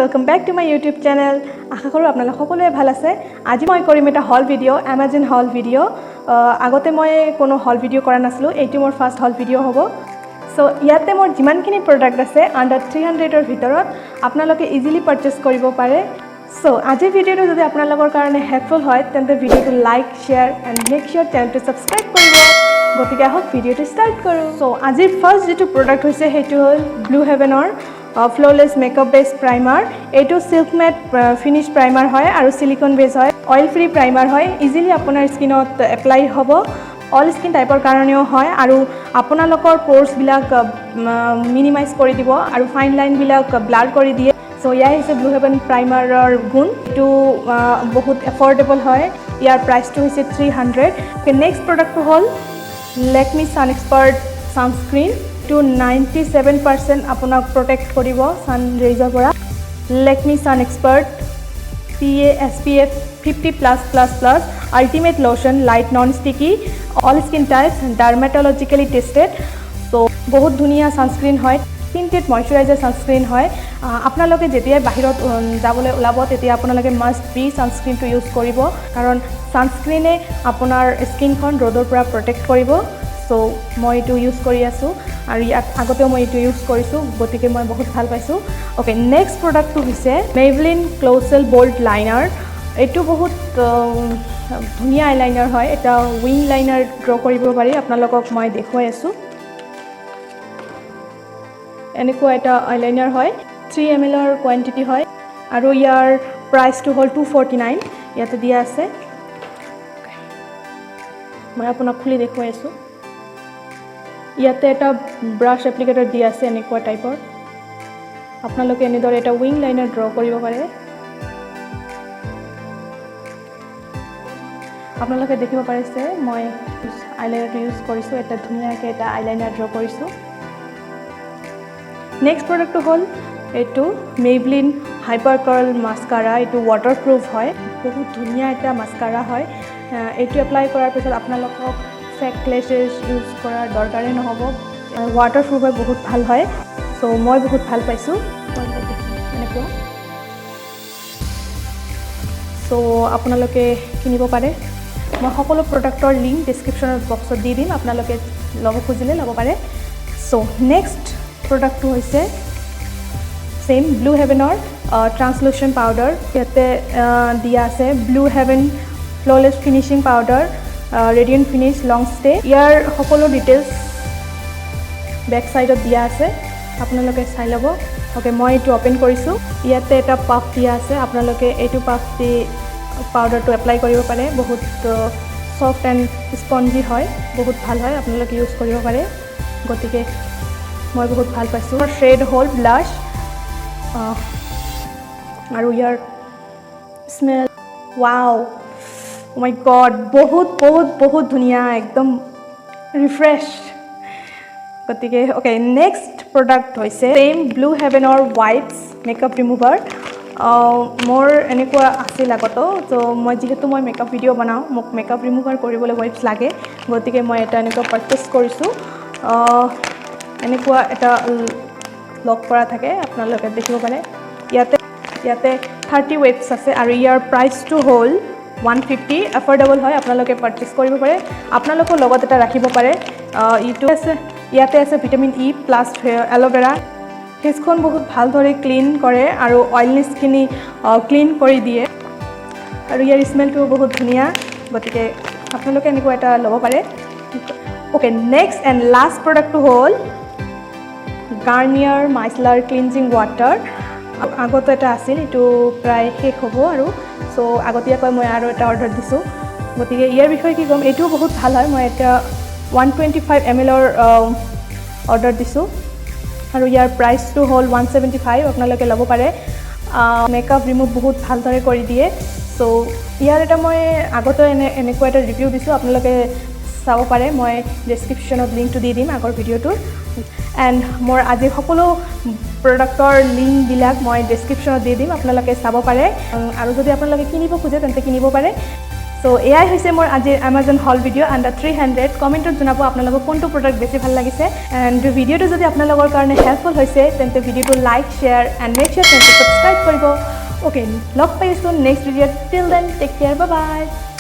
Welcome back to my YouTube channel. আশা কৰোঁ আপোনালোক সকলোৱে ভাল আছে। আজি মই কৰিম এটা haul video, Amazon haul video. আগতে মই কোনো হল ভিডিঅ' কৰা নাছিলোঁ, এইটো মোৰ ফাৰ্ষ্ট হল ভিডিঅ' হ'ব। চ' ইয়াতে মোৰ যিমানখিনি প্ৰডাক্ট আছে আণ্ডাৰ 300ৰ ভিতৰত, আপোনালোকে ইজিলি পাৰচেছ কৰিব পাৰে। চ' আজিৰ ভিডিঅ'টো যদি আপোনালোকৰ কাৰণে হেল্পফুল হয়, তেন্তে ভিডিঅ'টো like, share and make sure চেনেলটো ছাবস্ক্ৰাইব কৰিব। গতিকে আহক, ভিডিঅ'টো ষ্টাৰ্ট কৰোঁ। চ' আজিৰ ফাৰ্ষ্ট যিটো প্ৰডাক্ট হৈছে, সেইটো হ'ল ব্লু হেভেনৰ ফ্ল'লেছ মেকআপ বেছ প্ৰাইমাৰ। এইটো চিল্ক মেট ফিনিছ প্ৰাইমাৰ হয় আৰু চিলিকন বেছ হয়, অইল ফ্ৰী প্ৰাইমাৰ হয়। ইজিলি আপোনাৰ স্কিনত এপ্লাই হ'ব, অল স্কিন টাইপৰ কাৰণেও হয় আৰু আপোনালোকৰ প'ৰ্ছবিলাক মিনিমাইজ কৰি দিব আৰু ফাইন লাইনবিলাক ব্লাৰ কৰি দিয়ে। চ' এয়াই হৈছে ব্লু হেভেন প্ৰাইমাৰৰ গুণ। এইটো বহুত এফৰ্ডেবল হয়। ইয়াৰ প্ৰাইচটো হৈছে 300। নেক্সট প্ৰডাক্টটো হ'ল লেকমি ছান এক্সপাৰ্ট ছানস্ক্ৰীণ। এইটো 97% আপোনাক প্ৰটেক্ট কৰিব ছান ৰেইজৰ পৰা। Lakme Sun Expert PA SPF 50+++, ultimate lotion, light, non sticky, all skin types, dermatologically tested. So বহুত ধুনীয়া ছানস্ক্ৰীণ হয়, টিণ্টেড মইশ্চাৰাইজাৰ ছানস্ক্ৰীণ হয়। আপোনালোকে যেতিয়াই বাহিৰত যাবলৈ ওলাব, তেতিয়া আপোনালোকে মাষ্ট বি ছানস্ক্ৰীণটো ইউজ কৰিব, কাৰণ ছানস্ক্ৰীণে আপোনাৰ স্কিনখন ৰ'দৰ পৰা প্ৰটেক্ট কৰিব। চ' মই এইটো ইউজ কৰি আছোঁ আৰু ইয়াত আগতেও মই এইটো ইউজ কৰিছোঁ, গতিকে মই বহুত ভাল পাইছোঁ। অ'কে, নেক্সট প্ৰডাক্টটো হৈছে মেইবলিন কল'ছেল বল্ড লাইনাৰ। এইটো বহুত ধুনীয়া আইলাইনাৰ হয়। এটা উইং লাইনাৰ ড্ৰ কৰিব পাৰি। আপোনালোকক মই দেখুৱাই আছোঁ। এনেকুৱা এটা আইলাইনাৰ হয়, 3 এম এলৰ কোৱান্টিটি হয় আৰু ইয়াৰ প্ৰাইচটো হ'ল 249। ইয়াতে দিয়া আছে। মই আপোনাক খুলি দেখুৱাই আছোঁ। ইয়াতে এটা ব্ৰাছ এপ্লিকেটৰ দিয়া আছে এনেকুৱা টাইপৰ। আপোনালোকে এনেদৰে এটা উইং লাইনাৰ ড্ৰ কৰিব পাৰে। আপোনালোকে দেখিব পাৰিছে, মই আইলাইনাৰটো ইউজ কৰিছোঁ। এটা ধুনীয়াকৈ এটা আইলাইনাৰ ড্ৰ কৰিছোঁ। নেক্সট প্ৰডাক্টটো হ'ল এইটো মেইবলিন হাইপাৰ কাৰ্ল মাস্কাৰা। এইটো ৱাটাৰপ্ৰুফ হয়, বহুত ধুনীয়া এটা মাস্কাৰা হয়। এইটো এপ্লাই কৰাৰ পিছত আপোনালোকক ফেক লেছেছ ইউজ কৰাৰ দৰকাৰেই নহ'ব। ৱাটাৰপ্ৰুফ হয়, বহুত ভাল হয়। চ' মই বহুত ভাল পাইছোঁ এনেকুৱা। চ' আপোনালোকে কিনিব পাৰে। মই সকলো প্ৰডাক্টৰ লিংক ডিছক্ৰিপশ্যনৰ বক্সত দি দিম, আপোনালোকে ল'ব খুজিলে ল'ব পাৰে। চ' নেক্সট প্ৰডাক্টটো হৈছে ছেইম ব্লু হেভেনৰ ট্ৰান্সলুচেণ্ট পাউডাৰ। ইয়াতে দিয়া আছে, Blue Heaven flawless finishing powder, radiant finish, long stay। ইয়াৰ সকলো ডিটেইলছ বেক চাইডত দিয়া আছে, আপোনালোকে চাই ল'ব। অ'কে, মই এইটো অ'পেন কৰিছোঁ। ইয়াতে এটা পাফ দিয়া আছে। আপোনালোকে এইটো পাফ দি পাউডাৰটো এপ্লাই কৰিব পাৰে। বহুত ছফ্ট এণ্ড স্পঞ্জি হয়, বহুত ভাল হয়, আপোনালোকে ইউজ কৰিব পাৰে। গতিকে মই বহুত ভাল পাইছোঁ। শ্বেড হ'ল ব্লাছ আৰু ইয়াৰ স্মেল, ৱাও, মাই গড, বহুত বহুত বহুত ধুনীয়া, একদম ৰিফ্ৰেছ। গতিকে অ'কে, নেক্সট প্ৰডাক্ট হৈছে ছেইম ব্লু হেভেনৰ ৱাইপছ মেকআপ ৰিমুভাৰ। মোৰ এনেকুৱা আছিল আগতো। ত' মই যিহেতু মই মেকআপ ভিডিঅ' বনাওঁ, মোক মেকআপ ৰিমুভাৰ কৰিবলৈ ৱাইপছ লাগে, গতিকে মই এটা এনেকুৱা পাৰচেছ কৰিছোঁ। এনেকুৱা এটা লক কৰা থাকে, আপোনালোকে দেখিব পাৰে। ইয়াতে 30 ৱাইপছ আছে আৰু ইয়াৰ প্ৰাইচটো হ'ল 150। এফৰ্ডেবল হয়, আপোনালোকে পাৰচেছ কৰিব পাৰে। আপোনালোকৰ লগত এটা ৰাখিব পাৰে। ইটো আছে, ইয়াতে আছে vitamin E plus aloe vera. ফেচখন বহুত ভালদৰে ক্লিন কৰে আৰু অইলনেছখিনি ক্লিন কৰি দিয়ে আৰু ইয়াৰ স্মেলটোও বহুত ধুনীয়া। গতিকে আপোনালোকে এনেকুৱা এটা ল'ব পাৰে। অ'কে, নেক্সট এণ্ড লাষ্ট প্ৰডাক্টটো হ'ল গাৰ্নিয়াৰ মাইচেলাৰ ক্লিনজিং ৱাটাৰ। আগতে এটা আছিল, এইটো প্ৰায় শেষ হ'ব আৰু চ' আগতীয়াকৈ মই আৰু এটা অৰ্ডাৰ দিছোঁ। গতিকে ইয়াৰ বিষয়ে কি ক'ম? এইটোও বহুত ভাল হয়। মই এটা 125 এম এলৰ অৰ্ডাৰ দিছোঁ আৰু ইয়াৰ প্ৰাইচটো হ'ল 175। আপোনালোকে ল'ব পাৰে। মেকআপ ৰিমুভ বহুত ভালদৰে কৰি দিয়ে। চ' ইয়াৰ এটা মই আগতে এনেকুৱা এটা ৰিভিউ দিছোঁ, আপোনালোকে চাব পাৰে। মই ডেছক্ৰিপশ্যনত লিংকটো দি দিম আগৰ ভিডিঅ'টোৰ। এণ্ড মোৰ আজিৰ সকলো প্ৰডাক্টৰ লিংকবিলাক মই ডেছক্ৰিপশ্যনত দি দিম, আপোনালোকে চাব পাৰে আৰু যদি আপোনালোকে কিনিব খোজে, তেন্তে কিনিব পাৰে। চ' এয়াই হৈছে মোৰ আজিৰ Amazon haul video under 300। কমেণ্টত জনাব আপোনালোকক কোনটো প্ৰডাক্ট বেছি ভাল লাগিছে। এণ্ড ভিডিঅ'টো যদি আপোনালোকৰ কাৰণে হেল্পফুল হৈছে, তেন্তে ভিডিঅ'টো like, share and make sure তেন্তে ছাবস্ক্ৰাইব কৰিব। অ'কে, লগ পাই আছোঁ নেক্সট ভিডিঅ'ত। Till then, take care, bye bye.